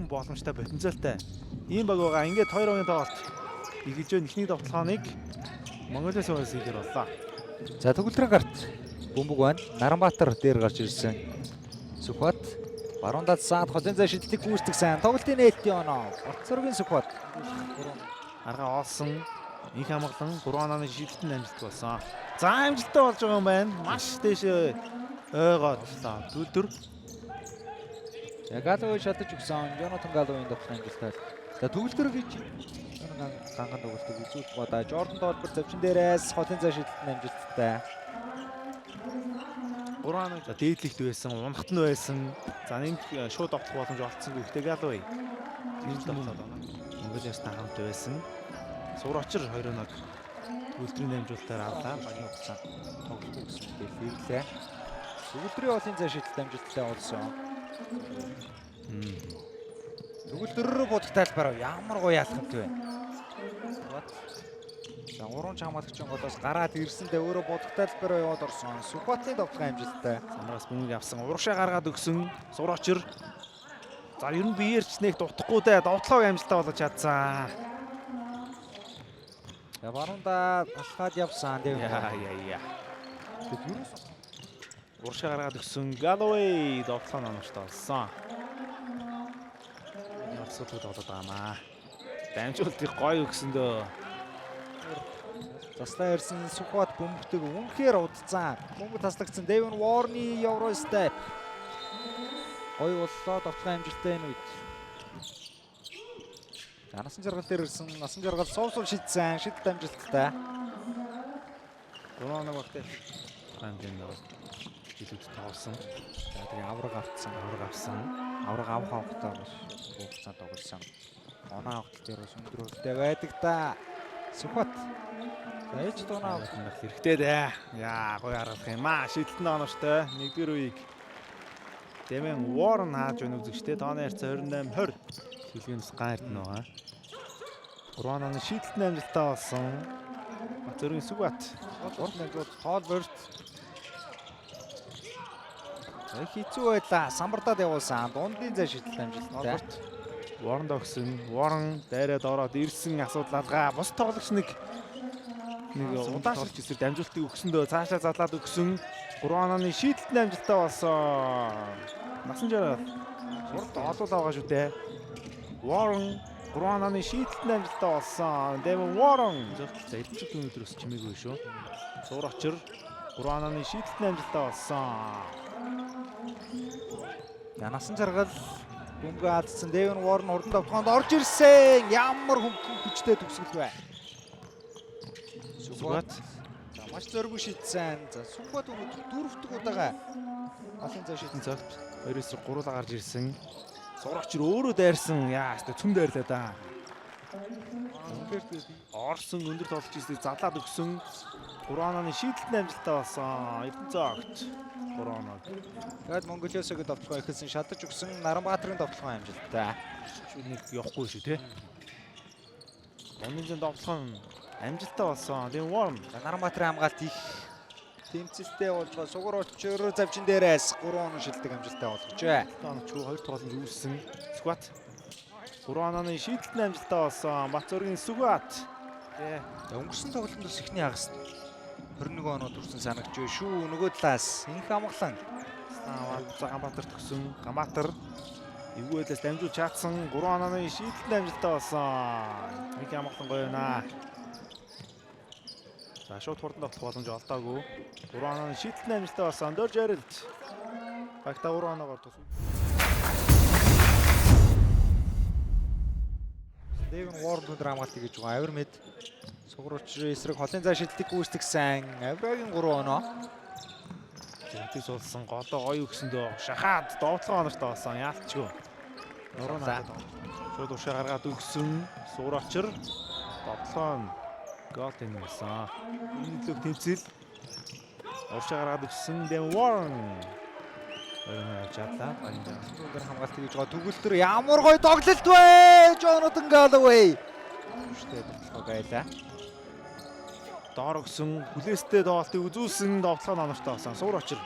боломжтой, потенциалтай. Ийм баг байгаа. Ингээд 2 оны тоглолт эхэлж байна. Эхний довтлогооныг Монголын суваас хийхээр боллоо. За, төгөлдрийн гарт бөмбөг байна. Наранбаатар дээр гарч ирсэн. Сүхбат баруун талд саад холын зай шидэлтийг гүйцэтгсэн. Тоглолтын нээлтийн оноо. Борцоргийн Сүхбат. Аргаа олсон. Инх амгалан 3 ононы шидэлтэнд амжилт болсон. За, амжилттай болж байгаа юм байна. Маш дээшээ ойгоод төгөлдөр. За, Галавей шатаж өгсөн. Жонатан Галавейн тоглох амжилттай. За, төгөлдөр гэж ганган тоглолтыг үзүүлж байгаа. Жордан Долбор зовчин дээрээс холын зай шидэлтэнд амжилттай. 3 оноо дээдлэгт байсан, унахт нь байсан. За, энд шууд довтлох боломж олдсонгүй. Гэтэ Галавей тэр довтлоод байна. Монголиастай хамт байсан. Сур очир 2 оноо төгөлдрийн дамжуулалтаар авлаа. Багийн хугацаанд тоглохгүй гэсэн мэдээлэл ирлээ. Төгөлдрийн холын зай шидэлт амжилттай болсон. Төгөлдөр рүү будах талбараа ямар гоё ялах юм бэ? За, гурван чамаалагчийн голоос гараад ирсэндээ өөрөө будах талбараа яваад орсон. Сүхбаатын довтлогын амжилттай. Самраас бөмбөг авсан. Урагшаа гаргаад өгсөн. Сур очир. За, ер нь биеэрч нэг дутахгүй дээ. Довтлогоо амжилттай болгож чадсан. За, баруунда талхаад явсан. Яа яа яа. Урагшаа гаргаад өгсөн. Галавей довтлогоо оновчтой болсон. Асуудал болоод байгаа маа. Дамжуултыг гоё өгсөн дөө. Заслаа ирсэн Сүхбат бөмбөгтэйг үнэхээр удцсан. Бөмбөг таслагдсан. Дэвин Уорны Евро степ. Гоё боллоо, довтлогын амжилттай энэ үед. За, насан жаргал дээр ирсэн. Насан жаргал суув суув шидсэн. Шидэлт амжилттай. 3 оноо багтай. Хэмжээнд жилүүд тоглосон. За, тэгээ авраг авцсан. Авраг авсан. Авраг авах авахтаа бас хугацаанд тоглосон. Оноо авалт дээр бас өндөр хөлтэй байдаг та. Сүхбат. За, ээж дуунаа Авах хэрэгтэй дээ. Яа, гоё аргалах юм аа. Шидэлтэн оновчтой. Нэгдүгээр үеийг Дэмэн Уоррен хааж байна үзэгчтэй. Тооны харьцаа 28-20. Шилгэнс ган эрдэнэ байгаа. 3 онооны шидэлтэн амжилттай болсон. Бат-Зөргийн Сүхбат. Урт дамжуулт Толберт. За, их хэцүү байлаа. Самбардаад явуулсан. Дундын зай шидэлт амжилттай. Толберт Уоррен догсон. Уоррен дайраад ороод ирсэн асуудал алгаа. Бус тоглогч нэг удаашрч эсрэг дамжуултыг өгсөндөө цаашаа задлаад өгсөн. 3 онооны шидэлтэн амжилттай болсон. Насан жаргал урд олуул байгаа шүү дээ. Уоррен 3 онооны шидэлтэн амжилттай болсон. Дэвин Уоррен. За, эрдэнэт өнөдрөөс чимээгүй шүү. Зур очир 3 онооны шидэлтэн амжилттай болсон. За, насан жаргал бөмбөгөө алдсан. Дэвин Уоррен урдан довтолгоонд орж ирсэн. Ямар хүчтэй төгсгөл вэ? Сүхбат. За, маш зоригүй шидсэн. За, Сүхбат өнөөдөр дөрөв дэх удаага олон зай шидсэн. Цагт 2-9 3-ла гарч ирсэн. Зур очир өөрөө дайрсан. Яа, өстө цөм дайрлаа да. Үнэхээр тэгээд Орсон өндөр тоглогч эсрэг задлаад өгсөн. 3 онооны шидэлтэн амжилттай болсон. Эрдэнэ цогт 3 оноо. Тэгээд Монголиосог довтлогоо эхэлсэн. Шатаж өгсөн Наранбаатарын довтлогоо амжилттай. Шүүд нэг явахгүй шүү те. Дундын довтлогоо нь амжилттай болсон. Тийм Уоррен. За, Наранбаатарын хамгаалт их тэмцэлтэй болж байгаа. Сугар очир завчин дээрээс 3 оноо шилдэг амжилттай болгожээ. Оночгүй хоёр тоглолт үүссэн. Сүхбат 3 онооны шидэлтэн амжилттай болсон. Бат-Зөргийн Сүхбат. Тэ. За, өнгөрсөн тоглолтод бас эхний хагаст 21 оноо төрсэн санагч шүү. Нөгөө талаас инх амгалан. За, Ганбаатар төгсөн. Ганбаатар эвгүй байлаас дамжуулж чадсан. 3 онооны шидэлтэн амжилттай болсон. Инх амгалан гоё байна. За, шууд хурдан тоглох боломж олдоогүй. 3 онооны шидэлтэн амжилттай болсон. Дөрж ярилт. Багта 3 оноогоор тус. Дэвин Уоррен өндөр хамгаалт хийж байгаа. Авир мэд сугар учрын эсрэг холын зай шидэлтийг гүйцэтгсэн. Авирагийн 3 оноо. Зэнтэг суулсан голоо гоё өгсөндөө шахаад довтлогоо оновчтой болсон. Яалтчгүй. Нуруу За. надад. Шууд уршаа гаргаад өгсөн. Суур очир довтлогоо нь гол тэнэсэн. Энэ төлөв тэмцэл. Уршаа гаргаад өгсөн Дэм Уоррен. Орон чадлаа. Баян. Өндөр хамгаалт хийж байгаа. Төгөлдөр ямар гоё тоглолт вэ? Жонатан Галавей. Хүчтэй тоглохоо байлаа. Доор өгсөн хүлээстэй тоглолтыг үзүүлсэн довтлогоо оновчтой болсон. Суур очир.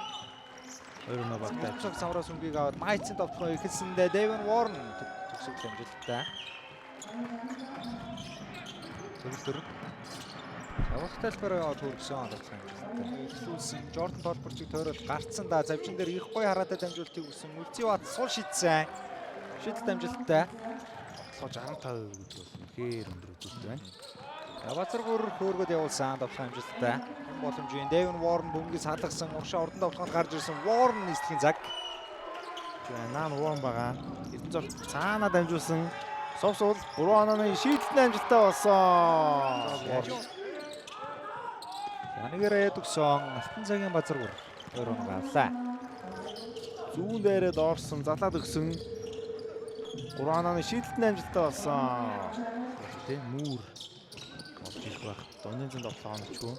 2-0 багтай. Цог самраас өмгийг аваад Майцын довтлогоо эхэлсэндээ Дэвин Уоррен Төгсгөл амжилттай. Төгөлдөр. Явах талбараа яваад хүргэсэн тоглох амжилттай. Эхлүүлсэн Жордан Толборчиг тойрол гарцсан да. Завчин дээр их гоё хараатай дамжуултыг өгсөн. Үлзий бат сул шидсэн. Шидэлт амжилттай. Тоглоо 65% гэдэг бол үнэхээр өндөр үзүүлэлт байна. Базаргүр хөөргөд явуулсан тоглох амжилттай. Боломжийн Дэвин Уоррен бөмбөгийг салгасан. Уршаа ордон тоглоход гарч ирсэн Уоррен нийслэхийн цаг. Наан Уоррен байгаа. Эрдэнэ зогт цаанаа дамжуулсан. Сувсуул 3 онооны шийдэлт нь амжилттай болсон. Янэгээрээ төгсөн алтан цагийн Базаргүр 2 оноо авлаа. Зүүн дээрээ доорсон, залаад өгсөн. 3 онооны шийдэлт нь амжилттай болсон. Тэ мүр болж ирэх байх. Донын зэнд тоглоо оночгүй.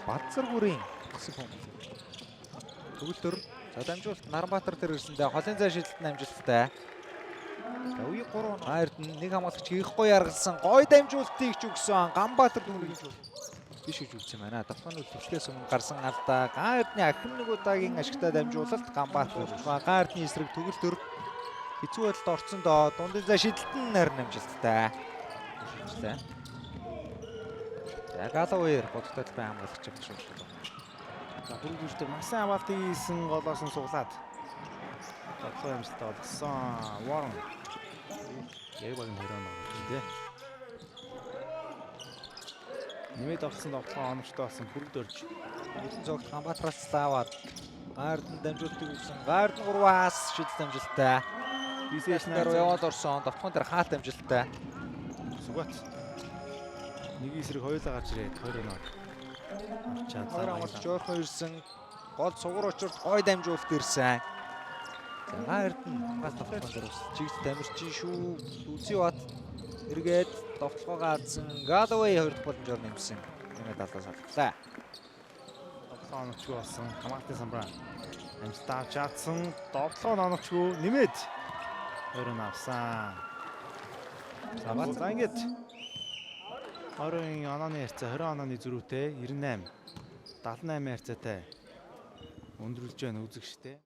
Базаргүрийн хэсэг хүн. Төгөлдөр. За дамжуулалт Наранбаатар дээр ирсэндээ холын зай шийдэлт нь амжилттай. За үе 3 Эрдэнэ нэг хамгаалагч их гоё яргалсан. Гоё дамжуултыг ч өгсөн. Ганбаатар дүүргийн жил биш гэж үзсэн байна. Давхны төвчлээс өмнө гарсан алдаа. Ган Эрдэнэ ахин нэг удаагийн ашигтай дамжуулалт Ганбаатар. Ган Эрдэнэ эсрэг төгөлдөр хэцүү байдалд орцсон доо. Дундын зай шийдэлт нь харин амжилттай. Шийдлээ. За Галавэр бодогтой талбай хамгаалагч гэж байна. За бүрүүжтэй маш сайн аваалтыг хийсэн голоос нь суглаад тоглоом амжилттай болгосон. Уоррен яг баг нь 20 оноо болж байна тий. Нэмээд орсон тоглоом оновчтой болсон бүрд орж. Эрдэнэ зогт Ганбаатараас аваад Гарден дамжуултыг өгсөн. Гарден 3-аас шидэлт амжилттай. Бисэш Дээр яваад орсон. Давтгон дээр хаалт амжилттай. Сугат. Нэг эсрэг хоёулаа гарч ирээд 2 оноо. Авч Хоёр чадлаа. хамгаалагч ойрхон ирсэн. Гол сугар учирт гой дамжуулалт ирсэн. За Гарден хамгаалт давтгон дээр ус чигт дамирчин шүү. Үлзий бат эргээд довтлогоо аадсан. Галавей хоёр дахь боломжоор нэмсэн. Нэмээд алаас алглаа. Тоглоом оновчгүй болсон. Хамгаалтын самбраа амжилттай авч чадсан. Довтлогоо оновчгүй нэмээд 2 оноо авсан. За ингээд 20 онооны харьцаа 20 онооны зөрүүтэй 98 78 харьцаатай өндөрлөж байна үзэгчтэй.